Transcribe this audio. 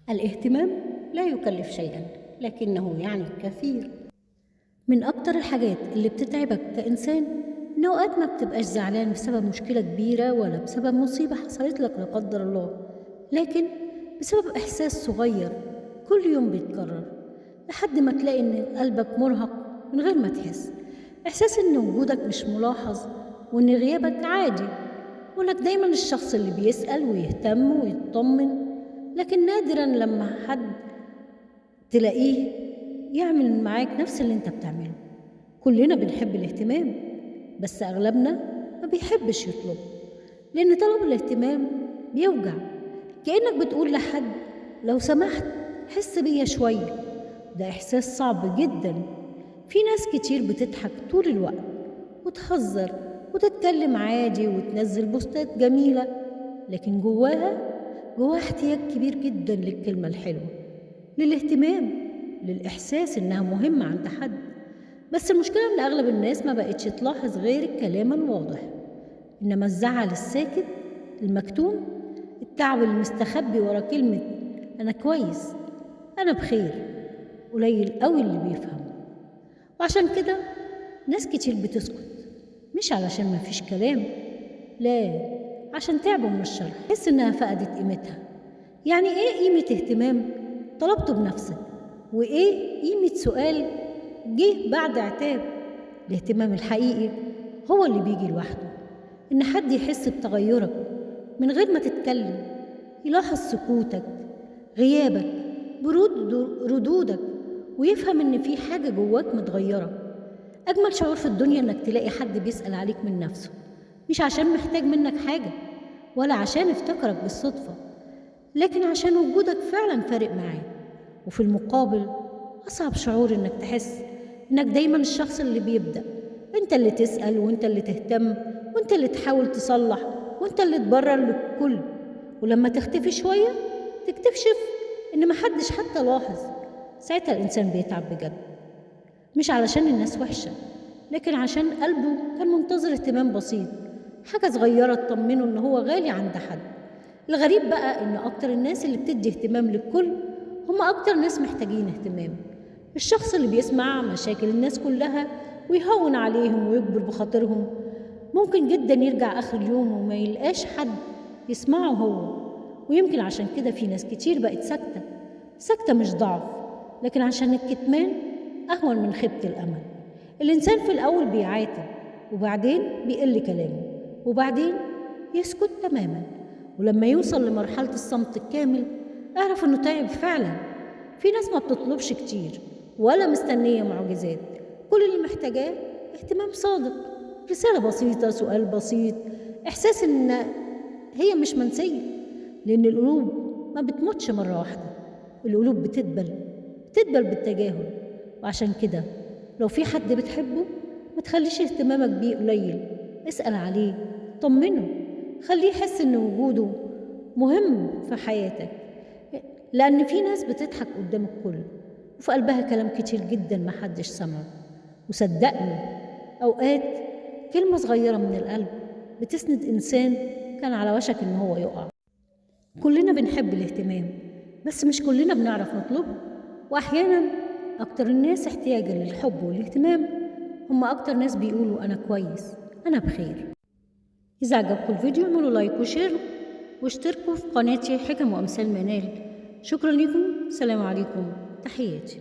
الاهتمام لا يكلف شيئا، لكنه يعني الكثير. من أكتر الحاجات اللي بتتعبك كإنسان إن أوقات ما بتبقاش زعلان بسبب مشكلة كبيرة ولا بسبب مصيبة حصلت لك لا قدر الله، لكن بسبب إحساس صغير كل يوم بيتكرر لحد ما تلاقي إن قلبك مرهق من غير ما تحس. إحساس إن وجودك مش ملاحظ وإن غيابك عادي، وإنك دايما الشخص اللي بيسأل ويهتم ويطمن، لكن نادرا لما حد تلاقيه يعمل معاك نفس اللي انت بتعمله. كلنا بنحب الاهتمام، بس أغلبنا ما بيحبش يطلب، لأن طلب الاهتمام بيوجع. كأنك بتقول لحد لو سمحت حس بيا شوية. ده إحساس صعب جدا. في ناس كتير بتضحك طول الوقت وتهزر وتتكلم عادي وتنزل بوستات جميلة، لكن جواها احتياج كبير جدا للكلمة الحلوة، للاهتمام، للإحساس إنها مهمة عند حد. بس المشكلة إن أغلب الناس ما بقتش تلاحظ غير الكلام الواضح، إنما الزعل الساكت المكتوم، التعب المستخبي ورا كلمة أنا كويس، أنا بخير، قليل قوي اللي بيفهم. وعشان كده ناس كتير بتسكت، مش علشان ما فيش كلام، لا، عشان تعبوا من الشرح، حس إنها فقدت قيمتها. يعني إيه قيمة اهتمام طلبته بنفسك؟ وإيه قيمة سؤال جه بعد عتاب؟ الاهتمام الحقيقي هو اللي بيجي لوحده، إن حد يحس بتغيرك من غير ما تتكلم، يلاحظ سكوتك، غيابك، برود ردودك، ويفهم إن في حاجة جواك متغيرة. أجمل شعور في الدنيا إنك تلاقي حد بيسأل عليك من نفسه، مش عشان محتاج منك حاجة ولا عشان افتكرك بالصدفة، لكن عشان وجودك فعلا فارق معاه. وفي المقابل أصعب شعور إنك تحس إنك دايما الشخص اللي بيبدأ، أنت اللي تسأل وأنت اللي تهتم وأنت اللي تحاول تصلح وأنت اللي تبرر للكل، ولما تختفي شوية تكتشف إن محدش حتى لاحظ. ساعتها الإنسان بيتعب بجد، مش علشان الناس وحشة، لكن عشان قلبه كان منتظر اهتمام بسيط، حاجة صغيرة تطمنه إن هو غالي عند حد. الغريب بقى إن أكتر الناس اللي بتدي اهتمام للكل هم أكتر ناس محتاجين اهتمام. الشخص اللي بيسمع مشاكل الناس كلها ويهون عليهم ويكبر بخاطرهم، ممكن جدا يرجع آخر اليوم وما يلقاش حد يسمعه هو. ويمكن عشان كده في ناس كتير بقت ساكتة. ساكتة مش ضعف، لكن عشان الكتمان أهون من خيبة الأمل. الإنسان في الأول بيعاتب، وبعدين بيقل كلامه، وبعدين يسكت تماما. ولما يوصل لمرحلة الصمت الكامل اعرف إنه تعب فعلا. في ناس ما بتطلبش كتير ولا مستنية معجزات، كل اللي محتاجاه اهتمام صادق، رسالة بسيطة، سؤال بسيط، إحساس إن هي مش منسية. لأن القلوب ما بتموتش مرة واحدة، القلوب بتدبل بالتجاهل. وعشان كده لو في حد بتحبه ما تخليش اهتمامك بيه قليل، اسأل عليه، طمنه، خليه يحس إن وجوده مهم في حياتك. لأن في ناس بتضحك قدام الكل وفي قلبها كلام كتير جدا ما حدش سمعه. وصدقني أوقات كلمة صغيرة من القلب بتسند إنسان كان على وشك إن هو يقع. كلنا بنحب الاهتمام، بس مش كلنا بنعرف نطلبه. وأحيانا أكتر الناس احتياجا للحب والاهتمام هم أكتر ناس بيقولوا أنا كويس، أنا بخير. إذا عجبكم الفيديو اعملوا like و share واشتركوا في قناتي حكم وأمثال منال. شكرا لكم، سلام عليكم، تحياتي.